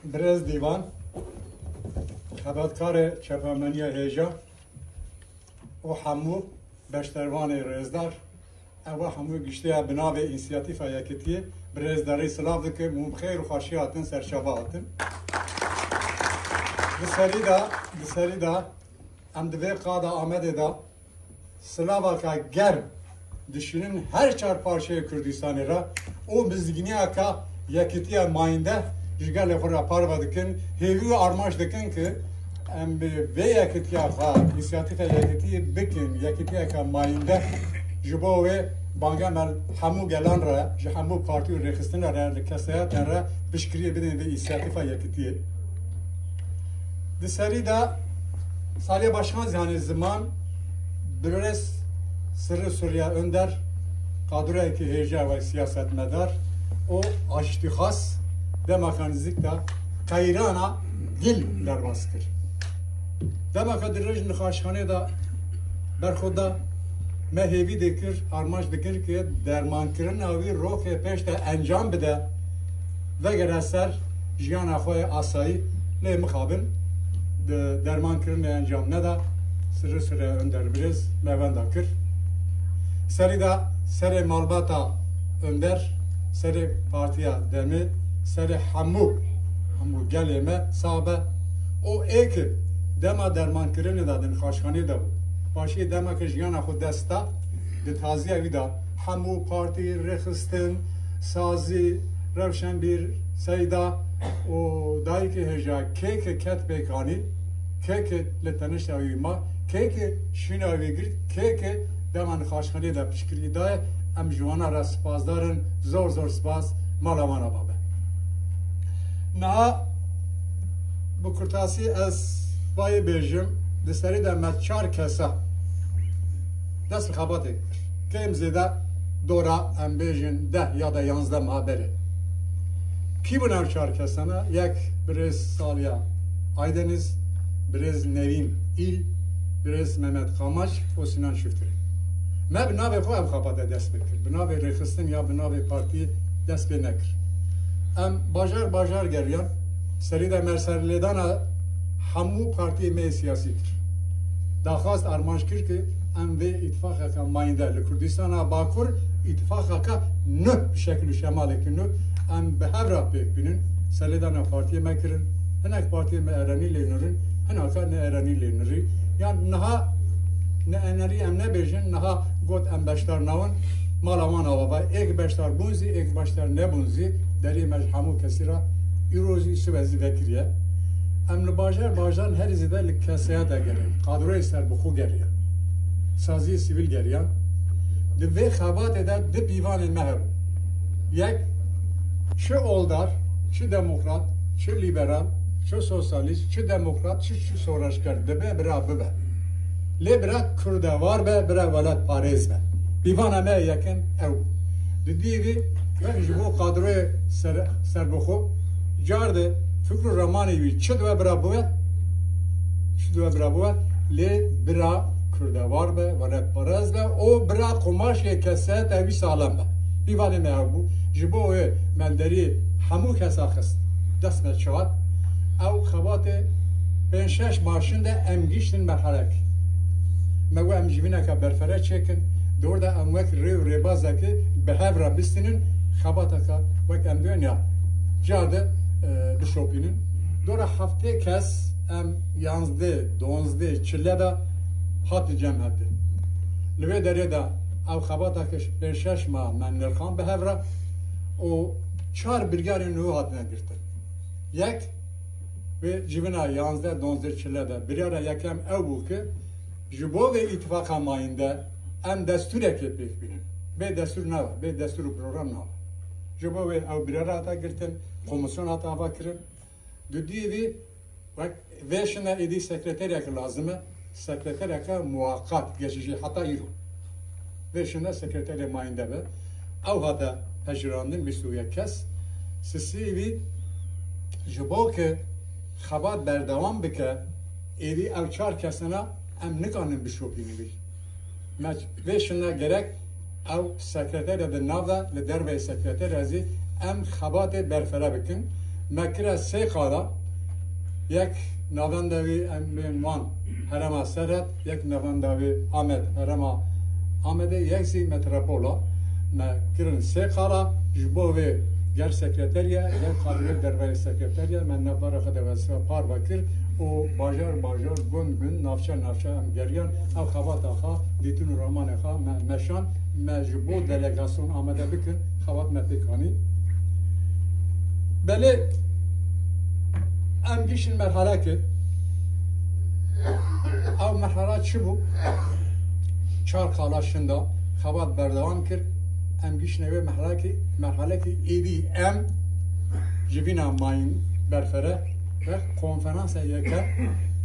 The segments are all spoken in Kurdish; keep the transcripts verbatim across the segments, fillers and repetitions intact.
Birêz Dîvan, xebatkarê çepemeniya hêja û hemû beşdervanê rêzdar, ewa hemû giştiya bi navê Însiyatîfa Yekitiyê birêzdarî silav dikim û bi xêr û xweşî hatin, serçava hatin. Di serî de, di serî de em di vê qada Amedê de silavaka germ dişînin her çar parçeyê Kurdistanê re û bizgîniyaka yekitiya mayînde ji gelê xwe re parve dikin, hêvî û armanc dikin ki em bi vê yekitiya xwe, însiyatîfa yekitiyê bikin, yekitiyeke mayînde. Ji bo wê banga me hemû gelan re, ji hemû partî û rêxistina re, li kesayetên re piştgiriyê bidin vê însiyatîfa yekitiyê. Di serî de Salih Başkan Zihanê Ziman, birêz Sirri Surya Önder, kadroyekî hêja ve siyasetmedar û aştîxas, demaka nizîk de qeyrana dil derbas kir. Demaka dirêj nixaşxanê de berxwe da, me hêvî dikir, armanc dikir ki dermankirina wî rokê pêş de encam bide, vegere ser jiyana xwe yê asayî, lê mixabin di dermankirinê encam neda, Sirri Surya Önder birêz me wenda kir. Serî de serê malbata Önder, serê Partiya Demê, serê hemû, hemû gelê me sax be. Û ê ki dema dermankirinê de di nixaşxanê de bû, paşê dema ki jiyana xwe dest da, di taziya wî de hemû partî, rêxistin, sazî, rewşenbîr, seyda û dayikê hêja, kê ki ket pêkanî, kê ki li tenişta wî ma, kê ki şîna wî girt, kê ki dema nixaşxanê de piştgirî daye, em ji wana re spasdar in, zor zor spas, mala wan ava be. Niha bi kurtasî ez bayê bêjim, di serî de me çar kesa dest bi xebatê kir. Kêm zêde dora, em bêjin, deh ya da yanzdeh meha berê. Kî bûn ev çar kesana? Yek birêz Saliha Aydeniz, birêz Nevîn Îl, birêz Mehmet Kamaç û Sinan Çiftirê. Me bi navê xwe ev xebata dest pê kir. Bi navê rêxistin ya bi navê partiyê dest pê nekir. Em bajar bajar geriyan, serî de me serlêdana hemû partiyê me yê siyasî kir. Daxwaz armanc kir ki em vê îtifaqeke mayînde li Kurdistana Bakur îtifaqeke nû, bi şekil û şemaleke nû em bi hev re pêk bînin. Serlêdana partiyê me kirin. Hinek partiyê me erenî lê nûrin, hinaka ne erenî lê nûrî. Yan niha ne enerî em nebêjin, niha got em beşdar nabin, mala wan ava be. Êk beşdar bûn zî, êk beşdar nebûn zî, derî me ji hemû kesî re îro zî, sibe zî vekiriye. Em li bajar bajaran herî zêde li kesayeta geriyan, kadroyê serbixwe geriyan, saziyê sivîl geriyan. Di vê xebatê de du pîvanên me hebû. Yek, çi oldar, çi demokrat, çi lîberal, çi sosyalîst, çi demokrat, çi, çi şoreşger dibe, bira bibe. Lê bira kurdewar be, bira welatparêz be. Pîvana me yekem ew bû. Di dîvî wek ji bo kadroyê ser-, serbixwe, car de fikr û ramanê wî çi dibe bira bibe, çi dibe bira bibe, lê bira kurdewar be, welatparêz be û bira qumaşê kesayeta wî saxlem be. Pîvanê me ew bû. Ji bo wê me li derî hemû kesa xist. Dest me çiqat. Ew xebatê pênc şeş maşin de em giştin merhelek. Me got em civîneke berfere çêkin. Di wir de em wek rê û rêbazekê bi hev re bistînin. Xebateke wek em diwên ya car de, e, bişopînin. Dora heftê kes em yanzdeh, donzdeh, çile de hatin cem hev de. Li wê derê de ew xebateke pênc şeş mah me nirxand bi hev re û çar biryarên nû hatine girtin. Yek, wê civîna yanzdeh, donzdeh, çile de biryara yekem ew bû ki ji bo vê îtifaqa mayînde em destûrekê pêk bînin. Bê destûr nabe, bê destûr û program nabe. Ji bo wê ew biryara hate girtin, komîsyon hate ava kirin. Di dîvî wek vê şine êdî sekretereke lazim e, sekretereke muwaqat, geçici heta îro. Vê şine sekreterê mayînde be. Ew hate pejirandin bîst û yek kes. Sisî wî ji bo ke xebat berdewam bike, êdî ew çar kesena em nikanin bişopînin vî. Me vê şine gerek ew sekreterê di nav de, li derveyê sekreterê zî em xebatê berfere bikin. Me kire sê qala, yek navenda wî em bên wan herêma Serhet, yek navenda wî Amed, herêma Amedê, yek zî metropola. Me kirin sê qala, ji bo vê ger sekreteriye, ger qadê derbarê sekreteriye, me navbera xwe de wezîfa parve kir û bajar bajar, gund gund, navçe navçe em geriyan, ev xebata xwe, dîtin û ramanê xwe me meşand. Me ji bo delegasyon amade bikin, xebat me pêk anî. Belê em giştin merhalekê. Ew merhala çi bû? Çar qala şinda xebat berdewam kir. Em giştine wê merhalekê, merhalekê êdî em civîna mayîn berfere ve konferansa yekem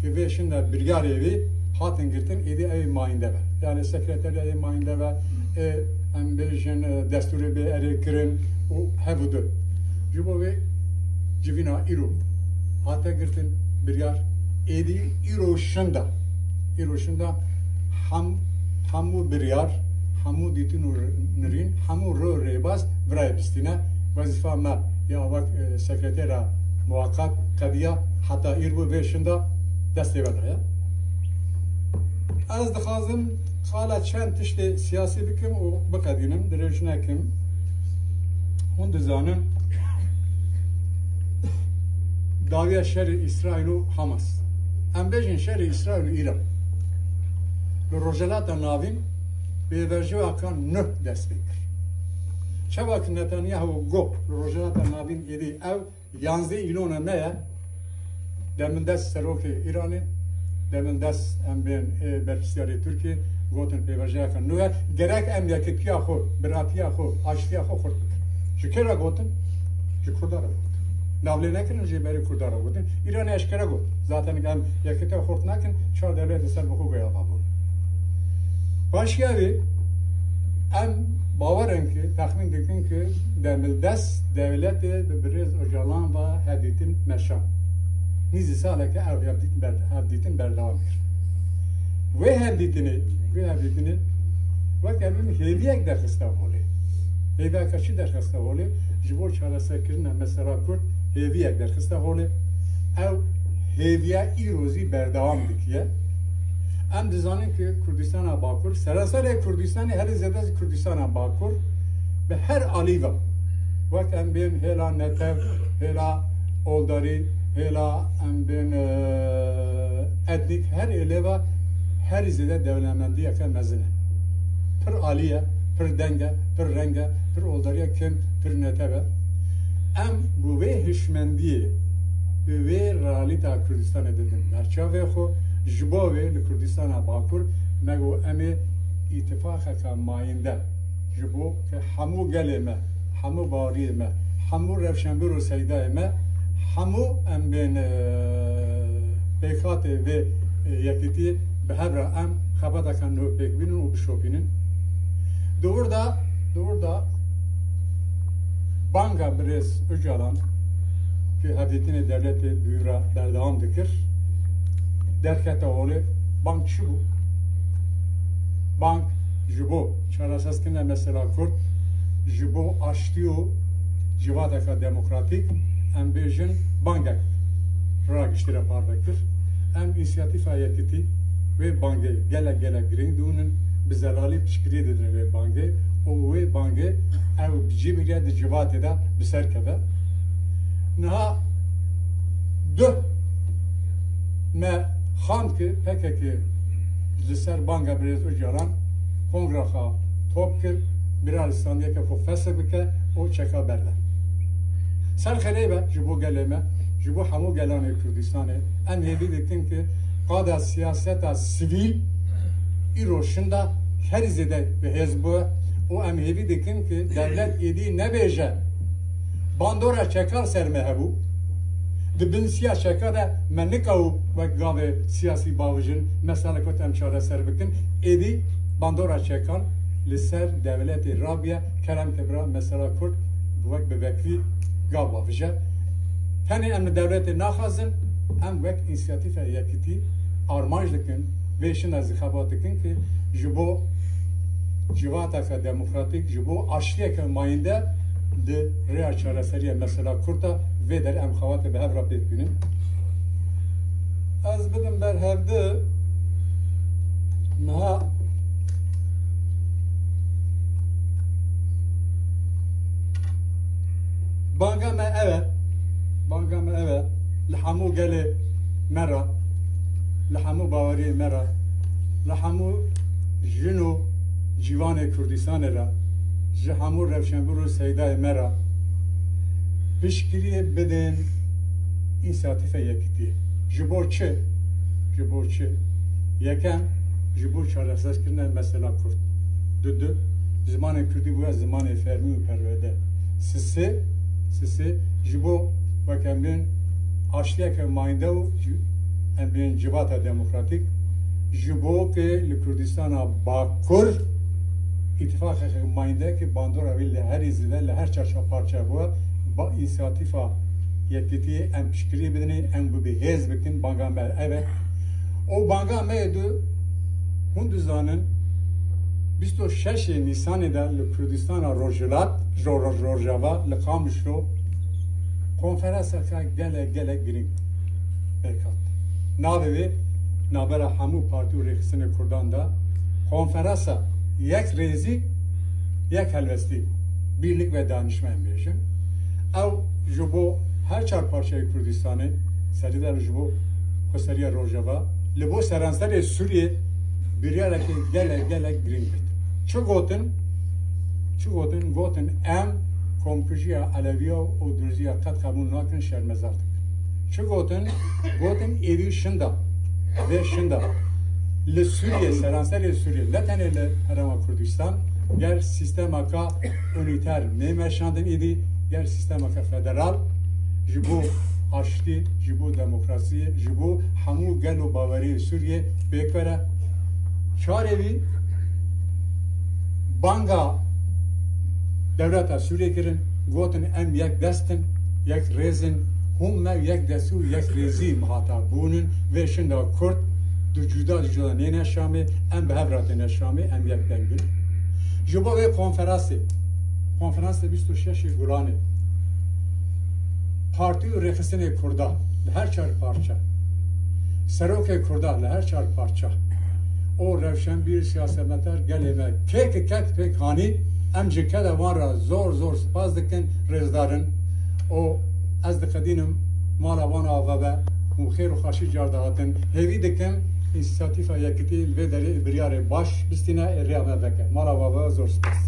ki vê şinda biryarê wî hatin girtin, êdî ew ê mayînde be. Yani sekreteriyayê mayînde be, ê, em bêjin, e, destûrê bê erê kirin û hev û du. Ji bo vê civîna îro hate girtin biryar, êdî îro şinda. Îro şinda hem, hemû biryar, hemû dîtin û nirîn, hemû ro rêbaz virayê bistîne. Wezîfa me ya wek, e, sekretera muhaqqaq qediya heta îro vê şinda destê we de ye. Ez dixwazim qala çend tiştê siyasî bikim û biqedînim, dirêj nekim. Hûn dizanin dawiya şerê Îsraîl û Hamas. Em bêjin şerê Îsraîl û Îran. Li Rojhilata Navîn pêvajoyeka nuh dest pê kir. Çawa ki Netanyahu got, li Rojhilata Navîn êdî ew yanzdeh îlona me ye, demildest serokê Îranê, demildest em bên ê berpirsiyarê Tirkiyê gotin pêvajoyeka nû ye. Gerek em yekitiya xwe, biratiya xwe, aştiya xwe xurt bikin. Ji kê re gotin? Ji Kurda re gotin. Nav lê nekirin, jê berê Kurda re gotin. Îranê eşkere got. Zaten em yekitiya xurt nakin, çar dewletê ser bi xwe goya babûn. Paşiya wê em bawer in ki, texmîn dikin ki demildest dewletê bi birêz Ocalan ve hevdîtin meşan. Nîzî saleke ew hevdîtin ber-, hevdîtin berdewam kir. Wê hevdîtinê, wê hevdîtinê weke min hêviyek derxiste holê. Hêviyeke çi derxiste holê? Ji bo çareserkirina mesela Kurd hêviyek derxiste holê. Ew hêviya îro zî berdewam dikiye. Em dizanin ki Kurdistana Bakur, seranserê Kurdistanê, herî zêde zî Kurdistana Bakur, bi her alî ve, wek em bên hêla netew, hêla oldarî, hêla em bên, e, etnîk, her êlê ve herî zêde dewlemendiyeke mezin e. Pir alî ye, pir deng e, pir reng e, pir oldariya kêm, pir netew e. Em bi wê hişmendiyê, bi wê realîta Kurdistanê didin berçavê xwe, ji bo wê li Kurdistana Bakur me got em ê îtifaqeke mayînde ji bo ke hemû gelê me, hemû baweriyê me, hemû rewşenbîr û seydayê me, hemû em bên, e, pêkhatê vê, e, yekîtiyê bi hev re em xebateke nû pêk bînin û bişopînin. Di wir de, di wir de banga birêz Ocalan ki hevdîtinê dewletê bi wî re berdewam dikir, derkete holê. Bang çi bû? Bang ji bo çareseskirina mesela Kurd, ji bo aştî û civateke demokratîk, em bêjin, bangek ragiştî re parve kir. Em însiyatîfa yekitî wê bangê gelek gelek girîng dibînin, bi zelalî piştgiriyê didin wê bangê û wê bangê ew bi cî bigire di civatê de bi ser keve. Niha duh me xand ki P K K li ser banga birêz Ocalan kongra xwe top kir, bira li standiyeke xwe fesih bike û çeka berde. Ser xêrê be ji bo gelê me, ji bo hemû gelanê Kurdistanê, em hêvî dikin ki qada siyaseta sivîl îro şinda herî zêde bi hêz bû û em hêvî dikin ki dewlet êdî nebêje bandora çeka li ser me hebû. Di bin siya çeka de me nikawû wek gavê siyasî bavijin, mesela Kurd em çareser bikin. Êdî bandora çekan li ser dewletê rabiye, kerem ke bira mesela Kurd wek bi vekirî gav bavije. Tenê em li dewletê naxwazin, em wek însiyatîfa yekitî armanc dikin, vê şina zî xebat dikin ki ji bo civateke demokratîk, ji bo aştiyeke mayînde di rêya çareseriya mesela Kurd de Vê derê em xebatê bi hev re pêk bînin. Ez bidim ber hevdi. Niha banga me ev e. Banga me ev e. Li hemû gelê me re, li hemû baweriyê me re, li hemû jin û cîvanê Kurdistanê re, ji hemû rewşenbir û seydayê me re piştgiriyê bidin însiyatîfa yekitiyê. Ji bo çi? Ji bo çi? Yekem, ji bo çareseskirina mesela Kurd. Dudu, zimanê Kurdî bûye zimanê fermî û perwerde. Sisê, sisê, ji bo weke em bên aştiyeke mayînde û ji-, em bên civata demokratîk, ji bo ke li Kurdistana Bakur îtifaqeke mayînde ke bandora wî li herî zêde li her çar parçe bûye, ba însiyatîfa yekitiyê em piştgirî bidinê, em bi hêz bikin, banga me ev e. Û banga me yê du, hûn dizanin, bîst û şeş Nîsanê de li Kurdistana Rojhilat, Ro-, Ro-, Rojava, li Qamişlo, konferanseke gelek, gelek girîng pêk hat. Navê wê navbera hemû partî û rêxistinê Kurdan de konferansa yek rêzî, yek helwestî, birlik ve dayanışma em bêjin. Ew ji bo her çar parçeyê Kurdistanê, serî de ji bo xweseriya Rojava, li bo seranserê Sûriyê biryareke gelek, gelek girîng girt. Çi gotin? Çi gotin? Gotin, em komkujiya Eleviya û Durziya qet qebûl nakin, şermezar dikin. Çi gotin? Gotin, êdî şinda, vê şinda li Sûriyê, seranserê Sûriyê, ne tenê li Herêma Kurdistan, ger sîstemaka unîter nêmeşandin êdî, ger sîstemaka federal, ji bo aştî, ji bo demokrasiyê, ji bo hemû gel û baweriyê Sûriyê pêk were. Çarê wî banga dewleta Sûriyê kirin, gotin, em yek dest in, yek rêz in, hûn me yek destî û yek rêzî mihata bûnin, vê şinda Kurd du cuda cuda nêne Şamê, em bi hev re têne Şamê, em yek deng bin. Ji bo vê konferansê, konferansê bîst û şeşê Gulanê, partî û rêxistinê Kurda li her çar parça, serokê Kurda li her çar parça û rewşenbîr, siyasetmedar gelê me kê ki ket pêk hanî, em ji keda wan re zor zor spas dikin, rêzdar in. Û ez diqedînim mala wan ava be û xêr û xweşî car dihatin. Hêvî dikim însiyatîfa yekitî li vê derê biryarê baş bistîne, ê rêya me veke. Mala wan ava be, zor spas.